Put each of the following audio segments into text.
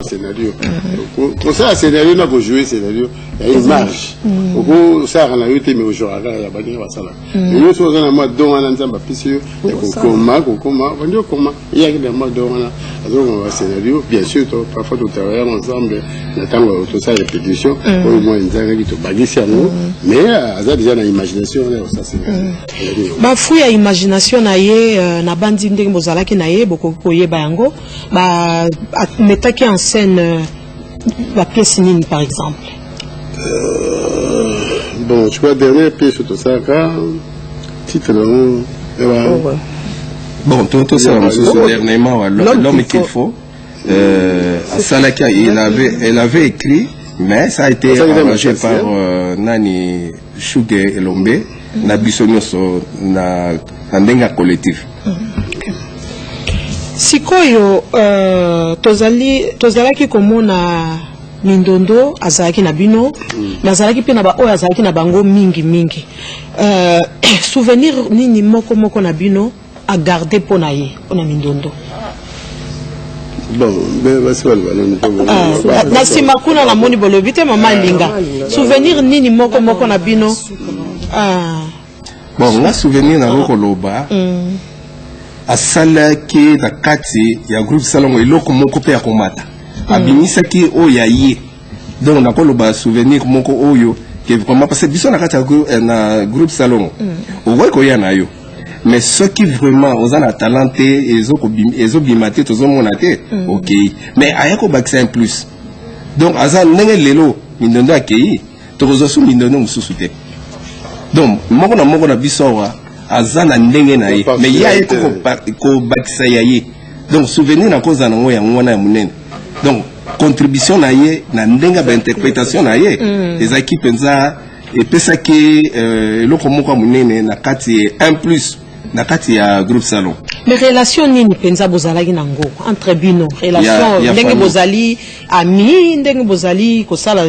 Scénario, kosala scénario na kojouer scénario ya une marge, okosalaka na yo te, mais ojouaka kaka ya baninga basalaka. Yo so oza na mwa don wana Nzambe apesi yo ya kokoma, kokoma bandi okoma, eyaki na mwa don wana, azokoma bascénario. Bien sûr, parfois totravailler ensemble na ntango tosala répétition oyo mwa ezangaki, tobakisi yango, mais aza déjà na imagination wana ya kosala scénario. Bafruit ya imagination na ye, na bandi ndenge bozalaki na ye, bokoki koyeba yango, bametaki en scène bapièce nini par exemple? Bon, je crois dernière pièce tosalaka, titre yango? Bon, tosala mosusu dernièrement, L'homme qu'il faut. Asalaki, il avait écrit, mais ça a été arrangé par nani, Shuge Elombe na biso nyonso na ndenge ya collectif. Sikoyo tozalaki komona Mindondo azalaki na bino, nazalaki mpe na baoyo azalaki na bango mingimingi. Souvenir nini moko moko na bino agarder mpo na ye, mpo na Mindondo? Bon, basi baloba nani? Na nsima kuna namoni bolobi te. Mama Alinga, souvenir nini moko moko na bino? Bon, nga souvenir nango koloba, asalaki na kati ya groupe Salongo eloko moko mpe ya komata, abimisaki oyo ya ye. Donc nakoloba souvenir moko oyo ke vraiment, parce que biso na kati ya na groupe Salongo, okoki koya na yo, mais soki vraiment oza na talent te, ezobima te, tozomona te, okei. Mais aya kobakisa un plus. Donc aza ndenge lelo Mindondo akei, tokozwa su Mindondo mosusu te. Donc moko na moko na biso awa aza na ndenge na ye, mais ye aye kobakisa ya ye. Donc souvenir nakozala nango yango wana ya monene. Donc contribution na ye na ndenge ya bainterprétation na ye ezalaki mpenza, epesaki eloko moko ya monene na kati, un plus na kati ya groupe Salongo. Mais relation nini mpenza bozalaki nango entre bino, relation ya ndenge famille. Bozali ami, ndenge bozali kosala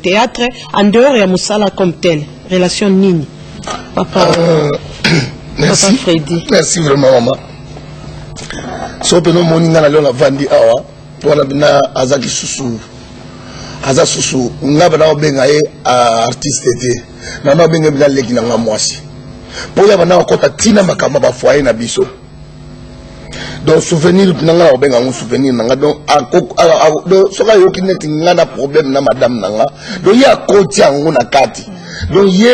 théâtre en dehors ya mosala comme tel, relation nini, papa? Merci. Papa Freddy. Merci vraiment, mama. So mpena omoni nga na leo navandi awa wana na aza lisusu, aza susu. Nga bana obenga ye artiste te, nana obenga ye bina leki na nga mwasi, mpo ya bana akɔta ntina makambo ya bafoyer na biso. Donc souvenir na nga, na kobenga yango souvenir na nga. Donc donc soki ayoki neti nga na problème na madame na nga, donc ye akoti yango na kati. Donc ye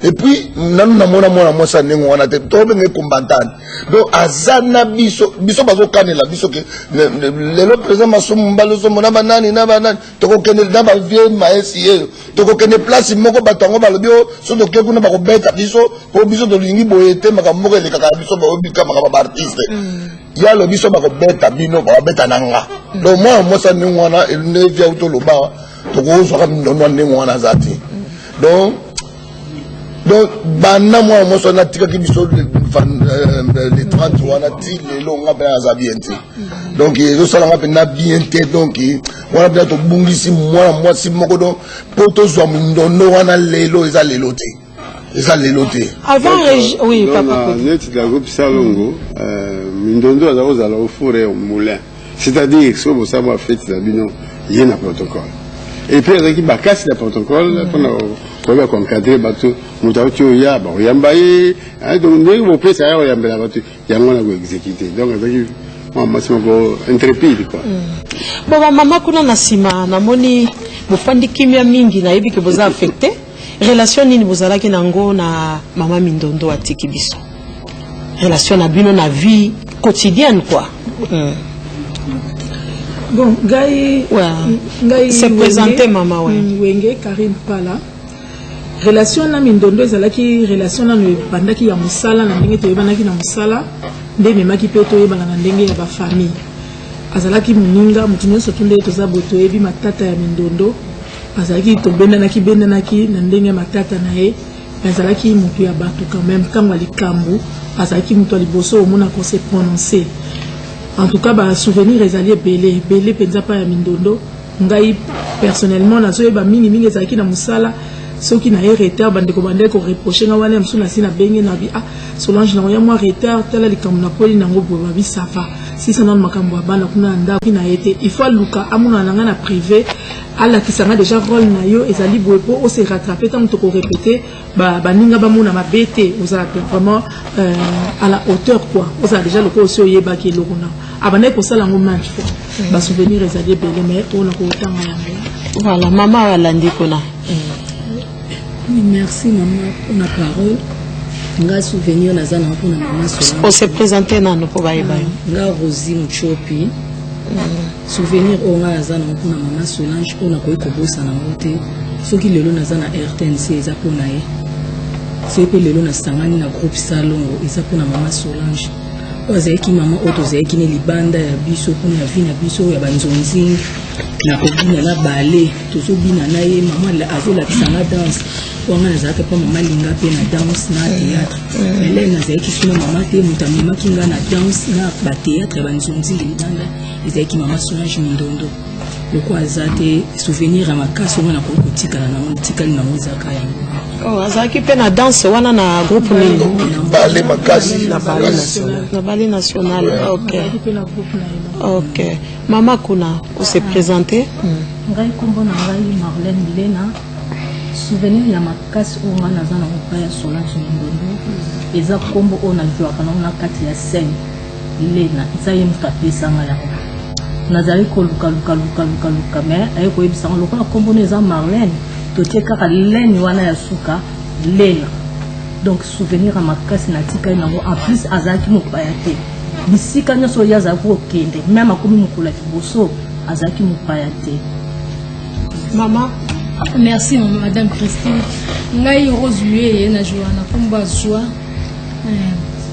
et puis nanu namona mwana mwasi ya ndenge wana te. Tobenga ye combattante. Donc aza na biso, biso bazokanela biso ke lelo président Masumu Mbalosomo na banani na banani, tokokende na bavie maesi yeyo, tokokende place moko, bato yango balobi o so toke kuna bakobeta biso, mpo biso tolingi boye te. Makambo moko elekaka ya biso, baobika makambo ya baartiste. Ye alobi so bakobeta bino, bakobeta na nga. Donc mwana mwasi ya ndenge wana nde via toloba, tokozwaka Mindondo ya ndenge wana aza te. Donc banda mwana mwasi wana atikaki biso le 30 wana ti lelo, nga mpe aza bien te. Donc ezosalanga mpenza bien te. Donc wana mpenza tobungisi mwana mwasi moko. Donc mpo tozwa Mindondo wana lelo, eza lelo te, eza lelo te. Avant oui, Donc, papa na Freddy. Neti na groupe Salongo, Mindondo aza kozala au four et au moulin, c'est-à-dire soki bosala mwa fête na bino, ye na protocole, et puis azalaki bakasi na protocole mpona koyeba koencadrer bato. Moto auti oya, bakoyamba ye. Donc ndenge bopesa ya koyambela bato yango na koexécuter. Donc azalaki mwa mwasi moko intrépide, quoi. Bon, bamama kuna na nsima, namoni bofandi kimia mingi, nayebi ke boza affecté. Relation nini bozalaki nango na mama Mindondo atiki biso? Relation na bino na vie quotidienne, quoi. Bon, ngai ngai Se présenter, mama, ouais. Wenge Karine Pala. Relation na Mindondo ezalaki relation nano ebandaki ya mosala, na ndenge toyebanaki na mosala nde ememaki mpe toyebana na ndenge ya bafamille. Azalaki moninga, motu nyonso tu nde toza boye toyebi matata ya Mindondo. Azalaki, tobendanaki bendanaki na ndenge ya matata na ye, mais azalaki motu ya bato quand même. Ntango ya likambo, azalaki moto ya liboso omona kose prononcer. En tout cas, basouvenir ezali ebele ebele mpenza mpa ya Mindondo. Ngai personnellement nazoyeba mingimingi ezalaki na mosala. Soki na ye retard, bandeko bandeki koreprocher nga wana. Mosusu nasi nabenge na bi: "Ah, Solange, nango ya mwa retard, tala likambo nakweli nango boye." Babi: "Ça va." Sisa nanu makambo ya bana kuna na ndako na ye te. Il faut aluka amonana na ngai na privé, alakisa ngai déjà rôle na yo ezali boye po o se rattraper ntango toko répéter ba baninga bamona mabe te, ozala vraiment euh, à la hauteur quoi. Ozala déjà lokola osi oyebaki eloko na abandaki kosala yango maintes fois. Mm. Ba souvenir ezali ebele mais oyo nakotanga yango. Voilà, mama alandi kuna. Oui, merci maman pour la parole. Nga souvenir naza na mpona mama Solange. O se présenter nano mpo bayeba yo. Nga Rosie Muchopi. Souvenir oyo nga naza na mpona mama Solange oyo nakoki kobosana yango te. Soki lelo naza na RTNC eza mpona ye. Soki mpe lelo nasangani na groupe Salongo eza mpona mama Solange. Oyo azalaki mama oyo tozalaki ne libanda ya biso kuna ya vie na biso ya banzonzing na kobina na bale tozobina na ye mama azolakisa nga danse oyo nga nazalaki mpo mama alinga mpe na danse na théâtre mais lelo nazalaki suna mama te moto amemaki nga na danse na batheatre ya banzonzingi libanda ezalaki mama Solange Mindondo lokola aza te souvenir ya makasi oyo nga nakoki kotikala nango natikali nango ezaka yango. Oh, azalaki mpe na danse wana na groupe nini? Ballet makasi. Na ballet national. Ok. Ok. Mama kuna, o se présenter? Ngai nkombo na ngai Marlène Lena. Souvenir ya makasi oyo ngai naza nango epai ya Solange Mindondo eza nkombo oyo nazwaka nango na kati ya scène Lena, eza ye moto apesa ngai yango. Nazali koluka luka luka luka luka mais aye koyebisa ngo lokola nkombo no eza Marlène, totie kaka Lene wana ya suka Lena. Donc souvenir ya makasi natikali nango, en plus azalaki mopaya te. Bisika nyonso oyo azalaki kokende, meme akomi mokolo ya liboso azalaki mopaya te. Mama. Merci madame Christine. Ngai Rose Luyeye na joua na kombo ya Zwa.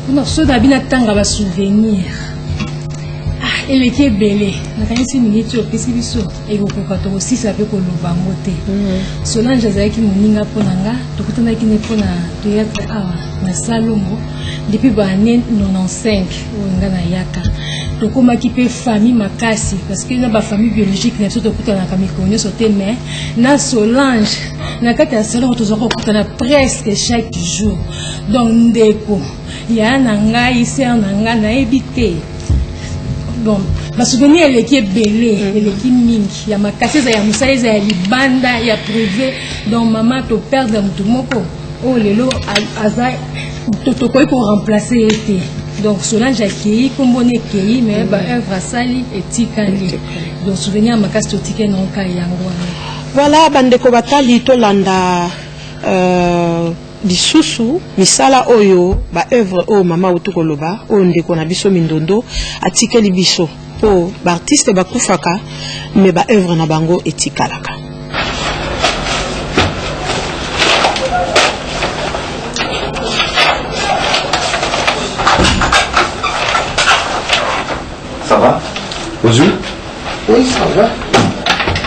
Kuna soki na bino atanga ba souvenir. Ah, eleki ebele. Nakanisi miniti oyo opesi biso ekokoka tokosisa mpe koloba yango te. Solange azalaki moninga mpo na nga, tokutanaki ne mpo na théâtre awa na Salongo depuis ba année 95 oyo nga nayaka. Tokomaki mpe famille makasi parce que na ba famille biologique na biso tokutanaka mikolo nyonso te, mais na Solange na kati ya Salongo tozalaka kokutana presque chaque jour. Donc ndeko ya na ngai, sœur na ngai, nayebi te. Bon, basouvenir eleki ebele, eleki mingi ya makasi, eza ya mosala, eza ya libanda, ya privé. Donc mama toperdre motu moko oyo lelo aza tokoki koremplace ye te. Donc Solange akei, nkombo na ekei, mais baœuvre asali etikali. Donc souvenir ya makasi totikali nango kaka yango wana. Voilà, bandeko batali, tolanda lisusu misala oyo ba œuvre oyo mama auti koloba, oyo ndeko na biso Mindondo atikeli biso, po ba artiste bakufaka mais ba œuvre na bango etikalaka. Ça va? Bonjour. Oui, ça va.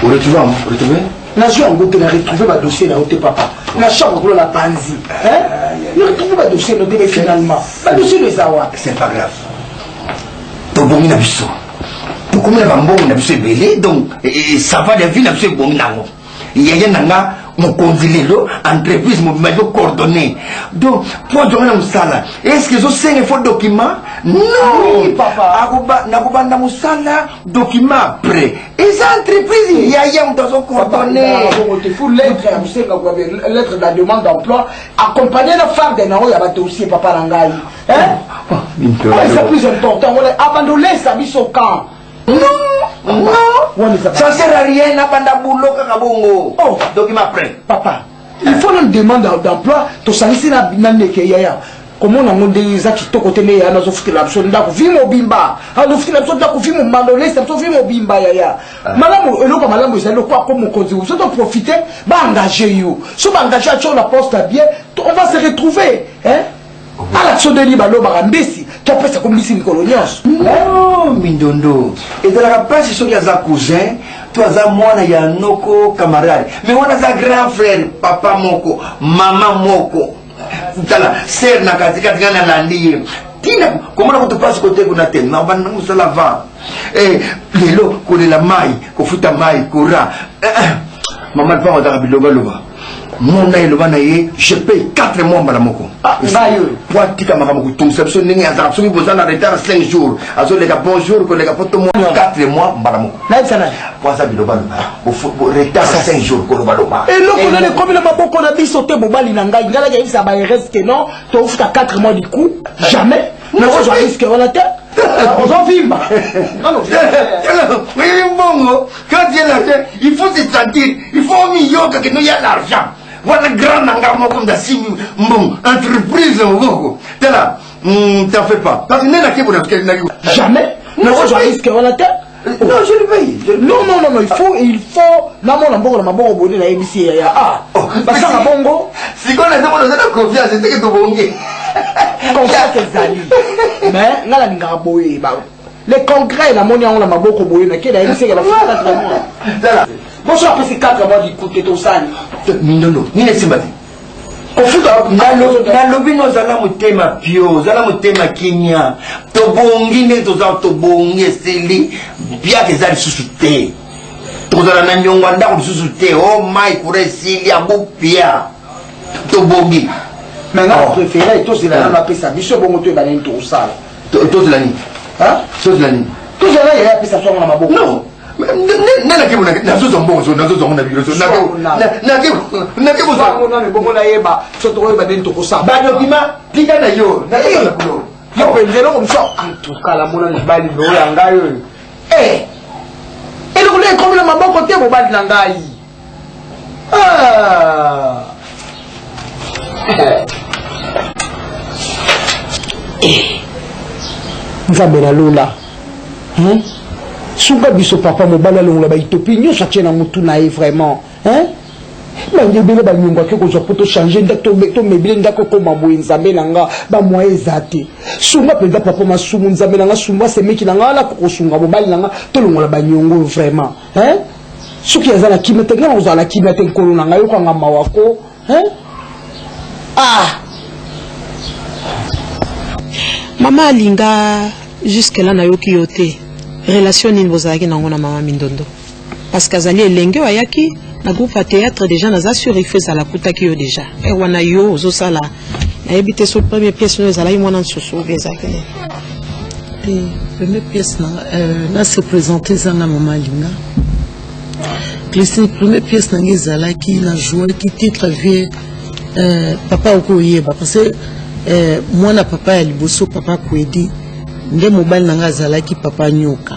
Retrouvé, retrouvé? Nazwi yango te, na retrouve badossier na yo te papa. Na chambre kuna na panzi. Na retrouve badossier no te, mais finalement badossier no eza wapi? C'est pas grave. Tobongi na biso. Tokomi na bambongo na biso ebele, donc ça va, la vie na biso ebongi nango. Yaya na nga mokonzi lelo entreprise mobima ezo coordonner. Donc po azonga na mosala, est-ce que ezosenga faut document? Non! Oui, papa. Akoba nakobanda mosala document après. Eza entreprise yaya moto azo coordonner. Faut lettre ya kosenga kwa lettre de la demande d'emploi accompagné na farde na oyo ya badossier papa na ngai. Hein? Oyo eza plus important wana abandolesa biso camp. Non, non, ça sert à rien nabanda boulot kaka bongo. Oh. Document après. Papa, il faut une demande d'emploi tosangisi na na ndeke yaya komona yango ndenge eza kitoko te nde yaya nazofutela biso ndako vi mobimba, azofutela biso ndako vi mobimba, olesa biso vi mobimba yaya. Malamu eloko ya malamu ezali lokola ko mokonzi biso toprofite baengage yo, so baengage atio na poste ya bien, on va se retrouver hein? Ala biso ndeni balobaka mbisi topesa ko mbisi mikolo nyonso. Non, Mindondo, ezalaka mpasi soki aza cousin to aza mwana ya noko camarade, mais wana aza grand frère, papa moko mama moko, tala sere na katikati nga nalandi ye ntina komona kutu mpasi kote kuna te na banda mosala va lelo kolela mai kofuta mai courant mama mpango azaka bilobaloba. Mona eloba na ye, je paye 4 mois mbala moko. Ah, ngai oyo. Po atika makambo kotungisa biso ndenge azalaka soki boza na retard 5 jours azoleka bonjour koleka po tomo 4 mois mbala moko. Nayebisa nani? Po aza bilobaloba. Retard 5 jours kolobaloba. Eloko nani ekomi na maboko na biso te mobali na ngai. Ngai nayebisa ba RS que non, tofuta 4 mois du coup. Jamais. Nakozwa risque wana te. Ozovimba. Mbongo, quand il y a l'argent, il faut se sentir, il faut miyoka que nous il y a l'argent. Voilà grand nanga moko ndasimbi mbongo, entreprise moko. Tala, t'en fais pas. Parce que nena kebo na Jamais. Nakozwa risque wana te. Non, je le paye. Je le paye. Non, non, non, non, il faut namona mbongo na maboko boye nayebisi ye ya ah. Basaka bongo. Sikoyo nazomona oza na confiance, c'est que tobongi. Confiance ezali. Mais nga nalingaka boye ba le congrès namoni yango na maboko boye nake nayebisi ye bafuta 4 mois. Tala. Bonso apesi 4 mois du coup te tosali. Mindondo, nini esimba te? Kofuta nalobi no ozala motema pio, ozala motema kimia. Tobongi nde toza tobongi esili biaka eza lisusu te. Tozala na nyongo ya ndako lisusu te. O mai courant esili abopia. Tobongi. Mais nga préféré tozela nano apesa biso bongo toyeba nini tokosala. Tozela nini? Tozela nini? Tozela yaya apesa biso yango na maboko. Non. Nde nazozwa mbongo, nazozwa ngo na biro, nake kozwa nano bongo nayeba so tokoyeba ndeni tokosala. Badokima tika na yo, nakozala kulo. Yo mpenza eloko mosusu en tout cas namona mibali oyo ya ngai oyo. Eh! Eloko nde ekomi na maboko te mobali na ngai. Ah! Eh! Nzambe na lola. Hein? Sunga biso papa mobali alongola ba utopie nyonso atie na mutu na ye vraiment. Hein? Bangi ebele banyongo ake kozwa mpo tochange ndako tomebile ndako ekoma boye nzambe na nga bamoye eza te. Sunga mpenza papa masumu nzambe na nga sunga semeki na nga ala kosunga mobali na nga tolongola banyongo vraiment. Hein? Soki aza na kimia te nga nakozala na kimia te nkolo na nga yokanga mawa ko. Hein? Ah! Mama alinga jusque là nayoki yo te. Relation nini bozalaki nango na mama Mindondo? Parce que azali elenge oyo ayaki na groupe ya théâtre déjà naza sûr il faut ezala akutaki yo déjà. Eh wana yo ozosala nayebi te so première pièce oyo ezalaki mwana nsusu ou bien ezalaki nini? Te, première pièce na na se présenter ezanga mama alinga. Christine, première pièce na ngai ezalaki na jouaki titre vie papa okoyeba parce que mwana papa ya liboso papa Kwedi nde mobali na ngai azalaki papa Nyoka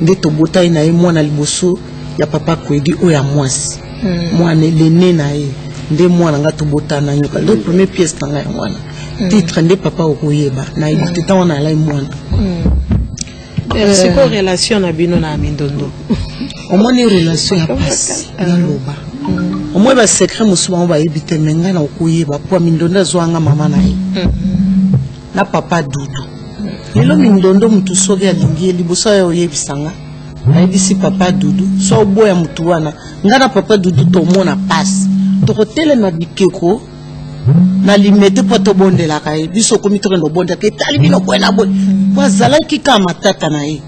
nde tobotaki na ye mwana liboso ya papa Kwedi oyo ya mwasi mwana lene na ye nde mwana nga tobotana na Nyoka nde première pièce na ngai ya mwana titre nde papa okoyeba na yebi te ntango wana alai mwana. Sikoyo relation na bino na Mindondo? Omoni relation ya pasi naloba omoni ba secret mosusu bango bayebi te me ngai nakoyeba po Mindondo azwanga mama na ye na papa Dudu. Lelo Mindondo motu soki alingi ye liboso ya oyebisa nga ayebisi papa Dudu so oboya motu wana ngai na papa Dudu tomona pasi tokotelema bikeko na limete mpo tobondelaka ye biso okomi tokende obondelaka etali bino boye na boye po azalaki kaka matata na ye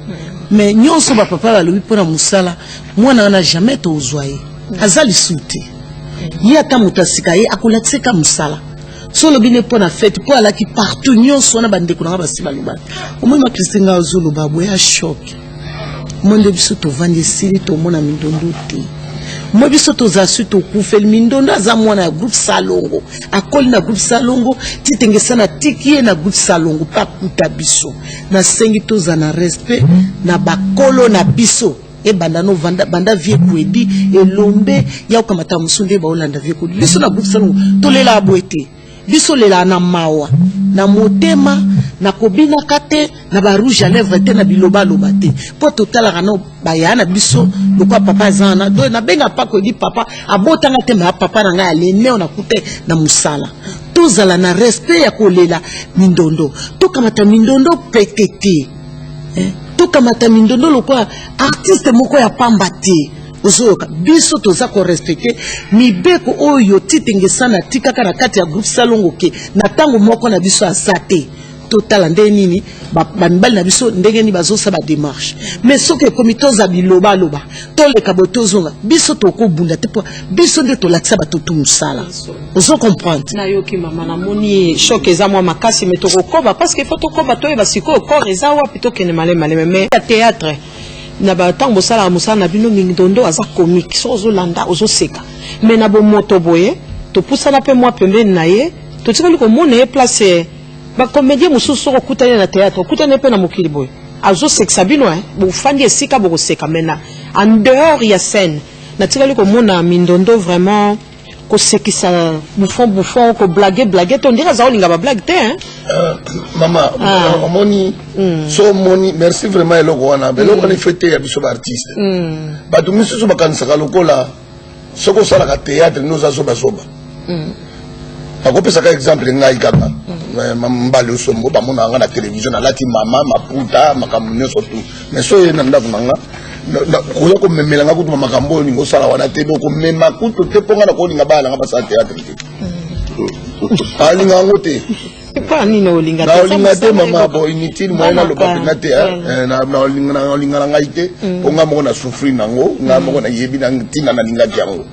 me nyonso bapapa balobi mpona mosala mwana wana jamais tozwa ye aza lisu te ye ata moto asika ye akolakisa ka mosala so olobi ne mpo na fete mpo alaki partout nyonso wana bandeko na nga basi balobaka omoi makristi ngai azoloba boye ya choc moi nde biso tovandi esili tomona Mindondo te moi biso toza su tokufeli Mindondo aza mwana ya groupe Salongo akoli na groupe Salongo titengesa na tiki ye na groupe Salongo mpe akuta biso nasengi toza na respect na bakolo na biso ebanda no vanda, banda vie Kwedi elombe ya kokamata mosu nde baolanda vie Kwedi biso na groupe Salongo tolelaka boye te biso lelaka na mawa na motema na kobinaka te na ba rouge à lèvre te na bilobaloba te mpo totalaka no baya na biso lokola papa aza wana do nabenga papa Kwedi papa abotanga te ma papa na ngai aleneo nakute na mosala tozala na respect ya kolela Mindondo tokamata Mindondo pete te tokamata Mindondo lokola artiste moko ya pamba te ozoyoka biso toza korespecte mibeko oyo titengesa na tikaka na kati ya groupe Salongo ke na ntango moko na biso aza te. Totala ndenge nini bamibali na biso, ndenge nini bazosala badémarche. Mais soki ekomi toza bilobaloba, toleka boye, tozonga, biso tokobunda te, mpo biso nde tolakisa bato tu mosala. Ozo comprendre? Nayoki mama, namoni choc eza mwa makasi, mais tokokoba, parce que faut tokoba, toyeba sikoyo corps eza wapi. Tokende maleme maleme. Mais ya théâtre, na bantango bosalaka mosala na bino, Mindondo aza comique, soki ozolanda ozoseka, mais na bomoto boye, topusana mpe mwa pembeni na ye, totikali komona ye place. Bacomédien mosusu, soki okutani na théâtre, okutani mpe na mokili boye, azosekisa bino, bofandi esika bokoseka, mais na en dehors ya scène, natikali komona Mindondo vraiment kosekisa, bouffon bouffon, koblague blague to ndenge aza kolinga bablague te, hein? Mama, omoni, so omoni, merci vraiment. Eloko wana, eloko wana ifo eteya biso baartiste. Bato misusu bakanisaka lokola soki osalaka théâtre nde oza zobazoba. Nakopesaka exemple ngai kaka, Mbali Osombo, bamonaka nga na télévision nalati mama maputa, makambo nyonso tu, mais so oye na ndako na nga, koya komemela nga kutu makambo oyo olingi osala wana te. Komema kutu te, mpo nga na kolinga bana nanga basala théâtre te, alinga yango te. Mpo nini olinga? Te, naolinga te mama. Bon, inutile, moyen naloba mpenza te. Naolinga na ngai te, mpo nga moko na souffrir nango, nga moko nayebi na ntina nalingaki yango.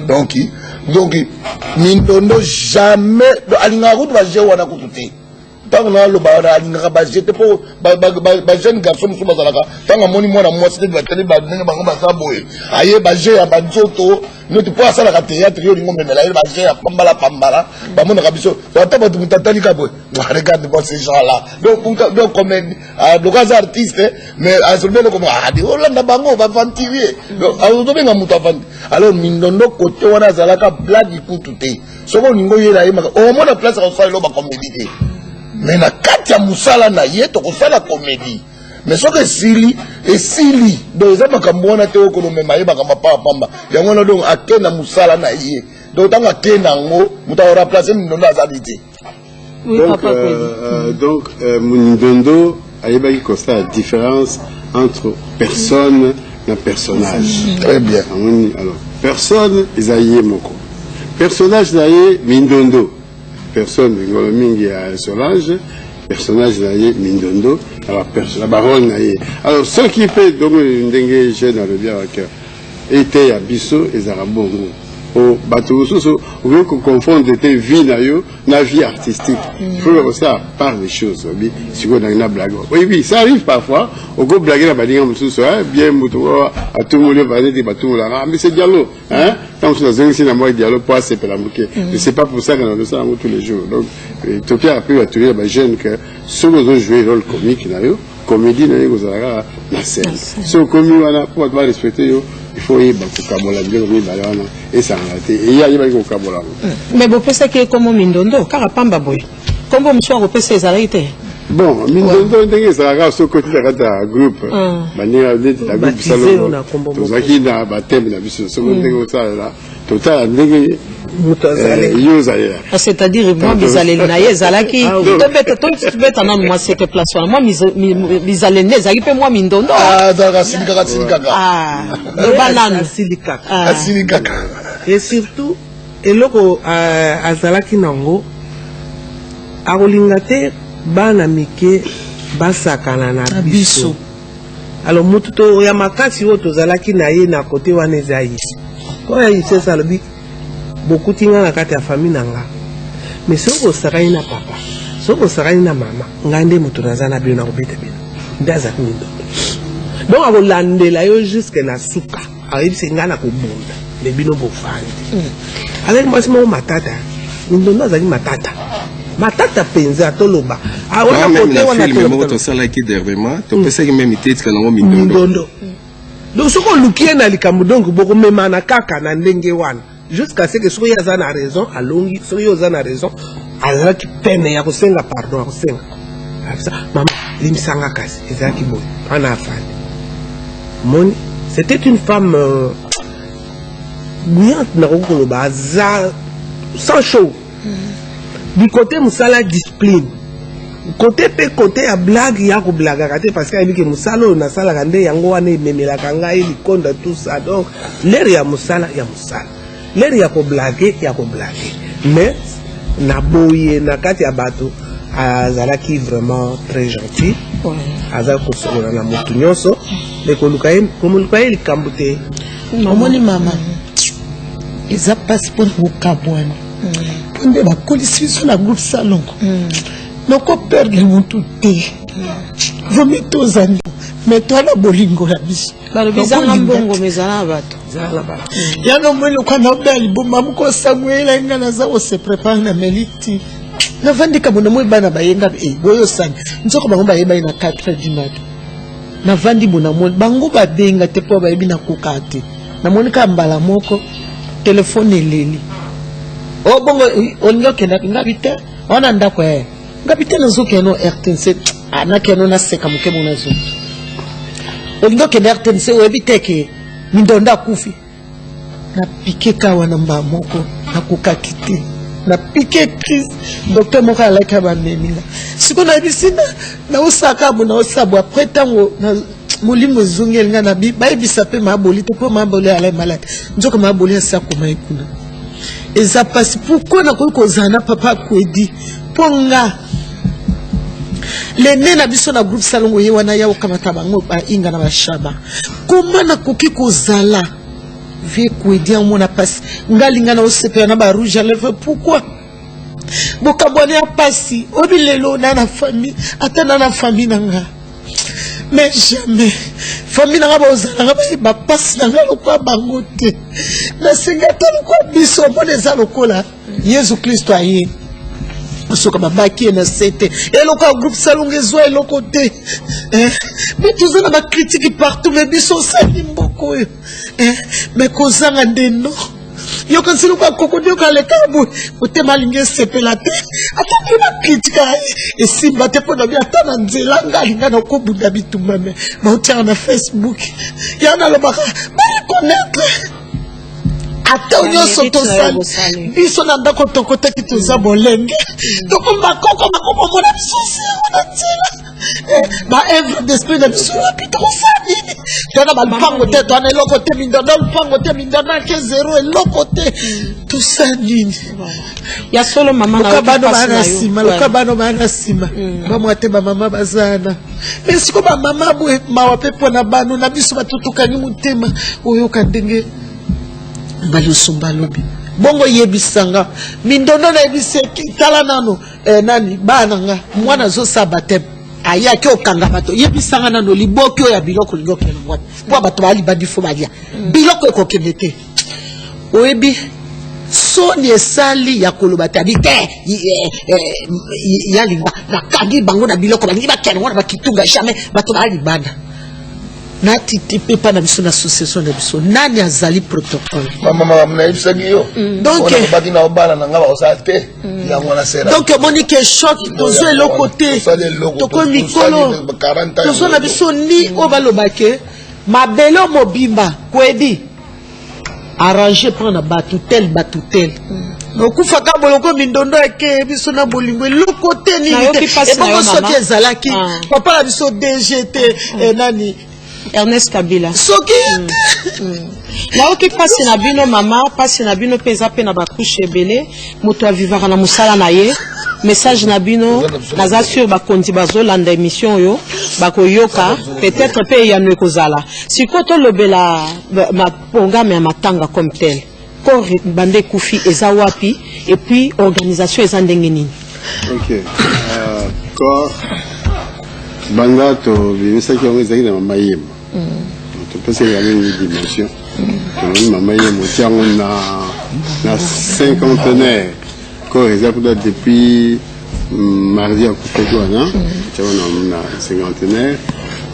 Donc Mindondo jamais alingaka kutu bajeu wana kutu te. Ntango naloba wana, alingaka bajeu te, mpo bajeune garçon mosusu bazalaka, ntango amoni mwana mwasi te, batali ndenge bango baza boye, aye bajeu ya banzoto neti mpo asalaka théâtre, yo olingo omemela ye bajeu ya pambala pambala. Bamonaka biso ata bato, moto atali ka boye: "Regarde moi ces gens là." Donc comme loka aza artiste, mais azolobi eloko, olanda bango baaventurier, ozobenga moto aventure. Alors Mindondo kote wana azalaka blague kutu te. Soki olingi oyela ye, omona place akosala eloko bacomédie te, mais na kati ya mosala na ye tokosala comédie, mais soki esili, esili. Donc eza makambo wana te okolomema ye makambo pamba yango wana. Donc ake na mosala na ye, donc ntango ake na yango, moto akoremplace Mindondo azali te. Donc Mindondo ayebaki kosala différence entre personne na personnage. Très bien. Amoni, alors personne eza ye moko, personnage na ye Mindondo. Personne ngolo mingi ya Solange, personnage na ye Mindondo, alors na barole na ye. Alors soki mpe donc ndenge jeune alobi awa ke ete ya biso ezalaka bongo, o bato mosusu okoki koconfondre te vie na yo na vie artistique. Il faut kosala part des choses. Obi sikoyo nangi na blague, oyebi, ça arrive parfois okoblague na baninga mosusu bien, moto atumoli yo neti batumolaka, mais c'est dialogue, hein. Ntango mosusu azongisi na mwa dialogue po asepela moke, mais c'est pas pour ça que nazosala yango tous les jours. Donc topia mpe bato ya bajeune que soki ozojouer rôle comique na yo, comédie na yo ekozala kaka na scène. Soki okomi wana, mpo bato barespecte yo, il faut oyeba kokabola biloko mibale wana, esangana te. Eye ayebaki kokabola yango. Mais bopesaki ye kombo Mindondo kaka pamba boye? Kombo mosusu akopesa ezalaki te? Bon, Mindondo, ndenge ezalaka, soki okoti na kati ya groupe, baninga neti na groupe Salongo, tozalaki na bathème na biso. Soki ndenge osalela, totala ndenge yo ozalela. C'est-à-dire mwa bizaleli na ye ezalaki, tobeta, tobeta nanu mwa sete place wana, mwa bizaleli nde ezalaki mpe mwa Mindondo. Azalaka asilikaka, asilikaka. Loba nanu. Asilikaka. Asilikaka. Et surtout eloko azalaki nango, akolinga te bana mike basakana na biso. Alors motu to ya makasi oyo tozalaki na ye na kote wana eza ye oyo ayisesa, alobi: "Bokuti nga na kati ya famille na nga, mais soki osakani na papa, soki osakani na mama, ngai nde moto naza na bino, nakobeta bino." Nde azalaki Mindondo. Donc akolandela yo jusque na suka, ayebisi ngai na kobunda, mais bino bofandi. Azalaki mwasi moko matata. Mindondo azalaki matata, matata mpenza, toloba. Wana na film moko tosalaki dernièrement, topesaki même titre nango Mindondo. Mindondo. Donc soki oluki ye na likambo, donc bokomemana kaka na ndenge wana jusqu'à ce que soki ye aza na raison, alongi. Soki ye oza na raison, azalaki pene ya kosenga pardon, akosenga: "Mama, limbisanga, kasi ezalaki boye." Wana afandi moni, c'était une femme bouillante, nakoki koloba aza sans chaud du côté mosala, discipline côté mpe côté ya blague, ya koblagaka te, parce que ayebi ke mosala oyo nasalaka nde yango wana ememelaka ngai likonda, tout ça. Donc l'heure ya mosala, ya mosala, l'heure ya koblague, ya koblague, mais na boye na kati ya bato. Azalaki vraiment très gentil, aza kosolola na motu nyonso, me koluka ye, komoluka ye likambo te. Omoni mama, eza mpasi mpona kokabwana, mpo nde bakolisi biso na groupe Salongo. Noko perdre motu te, vomi tozali me toa na bolingo na biso. Balobi ezanga mbongo, me ezala na bato. Yango omoni lokwa naobela liboma moko osango eyelai nga naza kose préparer na meli ti navandi kambo na moi. Bana bayenga e boyosani nzoko, bango bayebaki na 4 heures du matin. Navandi bo, namoni bango babenga te mpo bayebi nakoka te. Namoni kaka mbala moko telefone eleli. O bongo olingi okendaki ngabi te wana ndako ya ngabi te, nazokende no RTNC. Ah, nakende naseka moke mo nazo olingi okende RTNC, oyebi te ke Mindondo akufi. Napike ka wana mbala moko, nakokaki te, napike crise. Docteur moko alaki bamemi nga. Sikoyo nayebisi naosaka bo naosala bo. Après ntango molimo ezongeli nga, na bayebisa mpe maboli te mpo maboli alai malade, nzoka maboli asi akoma ye kuna. Eza mpasi. Pourquoi nakoki kozala na papa Kwedi? Mpo nga lene na biso na groupe Salongo, ye wana ya kokamata bango bainga na bashaba. Koma nakoki kozala vie Kwedi amona mpasi, nga linga na osepela na barouge à lèvre. Pourquoi bokabwana ya mpasi? Oyebi lelo na na famille, ata na na famille na nga, mais jamais famille na nga bozalanga bayeba mpasi na nga lokola bango te. Nasengi ata lokola biso omona eza lokola Yesu Kristo aye soka babaki ye na se te, eloko ya groupe Salongo ezwa eloko te. Me toza na bacritiques partout, me biso osali mboka oyo, me kozanga nde no yoka nsi lokola koko nioka aleka boye, motema alingi esepela te ata mpe bacritiques esimba te. Mpo na bi ata na nzela nga alinga na kobunda bitumba, me baotiaka na Facebook ya nalobaka bareconnaître ata nyonso tosali biso na ndako tokotaki toza bolenge, tokomakoko makomomona biso zero na nzela. Baœuvre d'esprit na biso wapi? Tokosala nini? Toana balupango te, toana eloko te. Mindondo lupango te, mindondo ake zero, eloko te. Tosala nini? Ya solo mama. Loka bano baa na nsima, loka bano baa na nsima, bamwa te, bamama baza na me siko bamama boye mawa mpe mpo na bano na biso. Bato tokangi motema, oyoka ndenge balusumba alobi bongo. Yebisanga mindondo, nayebisi tala nano nani bana nga mwana azosala baptême, ayaki okanga bato. Yebisanga nano liboki oyo ya biloko olingi okende wapi? Mpo bato baya fo balia biloko, ekokende te. Oyebi soni esali ya koloba te, abi te yalinga nakangi bango na biloko balingi bakende wana bakitunga. Jamais bato baya libanda natiti mpe mpa na biso na association na biso nani azali protocole. Mama, makambo nayebisaki yo. Donc baki na bana na nga bakosala te yango wana sera. Donc omoni ke choc, tozwa eloko te, tokomi mikolo, tozwa na biso ni oyo balobake mabele mobimba Kwedi arrange mpo na bato tel bato tel okufaka boloko. Mindondo ake biso na bolingo eloko te, nini te. Ebongo soki ezalaki papa na biso DG te, nani? Ernest Kabila. Soki Nayoki mpasi na bino mama, mpasi na bino mpe eza mpe na bacouches ebele. Moto avivaka na mosala na ye. Message na bino, naza sur bakonzi bazolanda émission oyo bakoyoka peut-être mpe eyano ekozala. Sikoyo tolobela programme ya matanga comme tel. Corps banda ekufi eza wapi? Et puis organisation eza ndenge nini? Ok, corps banda tobimisaki yango ezalaki na mama Yema. Topesaki yango une dimension, tolobi mama Yema otia yango na cinquantenaire. Corps eza kuna depuis mardi akufaki wana, tia yango na cinquantenaire.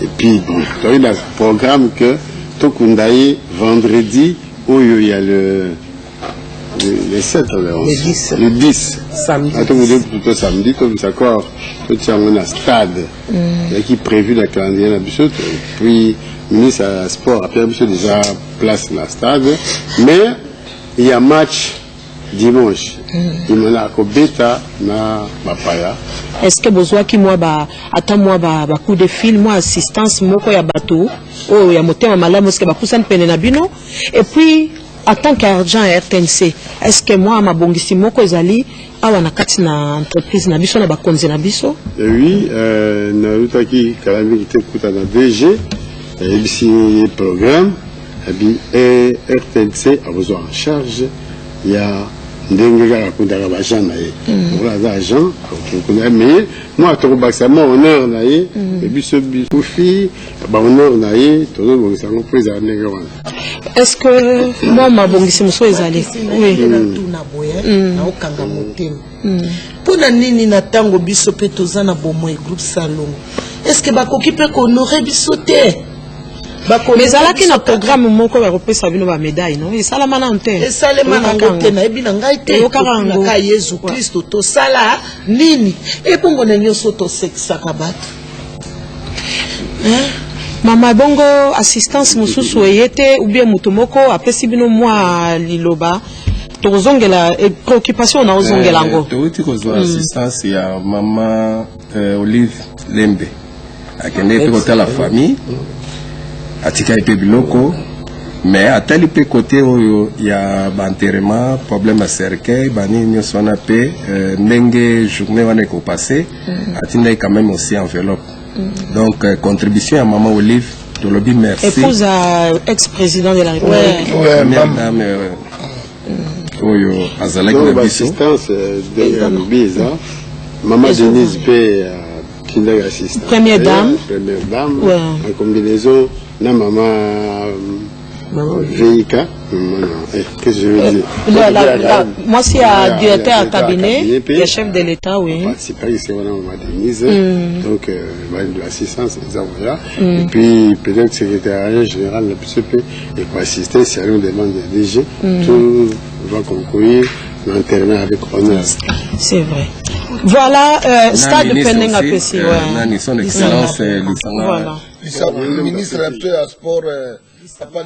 Et puis bon, toyaki na programme que tokunda ye vendredi oyo ya le 7, le 11, Le 10. Le 10. Samedi. Atokude plutôt samedi, tobisa corps, totia yango na stade. Ezalaki prévu na calendrier na biso. Puis ministre ya sport apesa biso déjà place na stade, mais il y a match dimanche, imana akobeta na bapaya. Est-ce que bozwaki mwa ba ata mwa ba coup de fil, mwa assistance moko ya bato oyo ya motema malamu? Est-ce que bapusani pene na bino? Et puis En tant qu'argent ya RTNC, est ce que mwa mabongisi moko ezali awa na kati na entreprise na biso, na bakonzi na biso? Oui, nalutaki kala mingi te kuta na DG, nayebisi ye programme abi RTNC akozwa en charge ya ndenge kaka akundaka baagent na ye. Lokola aza agent, akokunda, mais mwa tokobakisa mwa honneur na ye. Me biso bikufi bahonneur na ye, tozobongisa yango mpo ezala ndenge wana. Est ce que mwa mabongisi mosusu ezali? Oui. Natuna boye, naokanga motema. Mpo na nini na ntango biso mpe toza na bomoi, groupe Salongo, est-ce bakoki mpe kohonorer biso te? Mais ezalaki na programme moko ya kopesa bino bamédaille, no? Esalama nano te? Esalema nango te, nayebi na ngai te. Toyokaka yango. Totunaka Yesu Kristo, tosala nini ebongo na nyonso tosekisaka bato? Mama, bongo assistance mosusu eye te, ou bien moto moko apesi bino mwa liloba? Tokozongela préoccupation na ozongela yango. Touti kozwa assistance ya mama Olive Lembe. Akendeki mpe kotala famille, atikali mpe biloko, mais atali mpe kote oyo ya baenterrement, problème ya cercueil, banini nyonso wana mpe ndenge journée wana ekopase. Atindaki quand même aussi enveloppe. Donc contribution ya mama Olive, tolobi merci. Épouse à ex-président de la République. Première dame oyo azalaki Donc na biso. Baassistance ndenge alobi eza mama Denise mpe atindaki assistance. Première dame. Première dame en combinaison na mama VIK. Non, qu'est-ce que je veux dire? Moi, c'est ya directeur ya cabinet ya chef de l'État, oui. Participaki se wana mama Denise. Donc l'assistance eza koya et puis peut-être secrétariat général na biso mpe ekoassister selon demande ya DG. Tout va concourir l'enterrement avec honneur. C'est vrai. Voilà, Na stade ministre Penenga aussi, Pessi, ouais. nani, son excellence Lisanga. Voilà. Ministre ya biso ya sport, papa.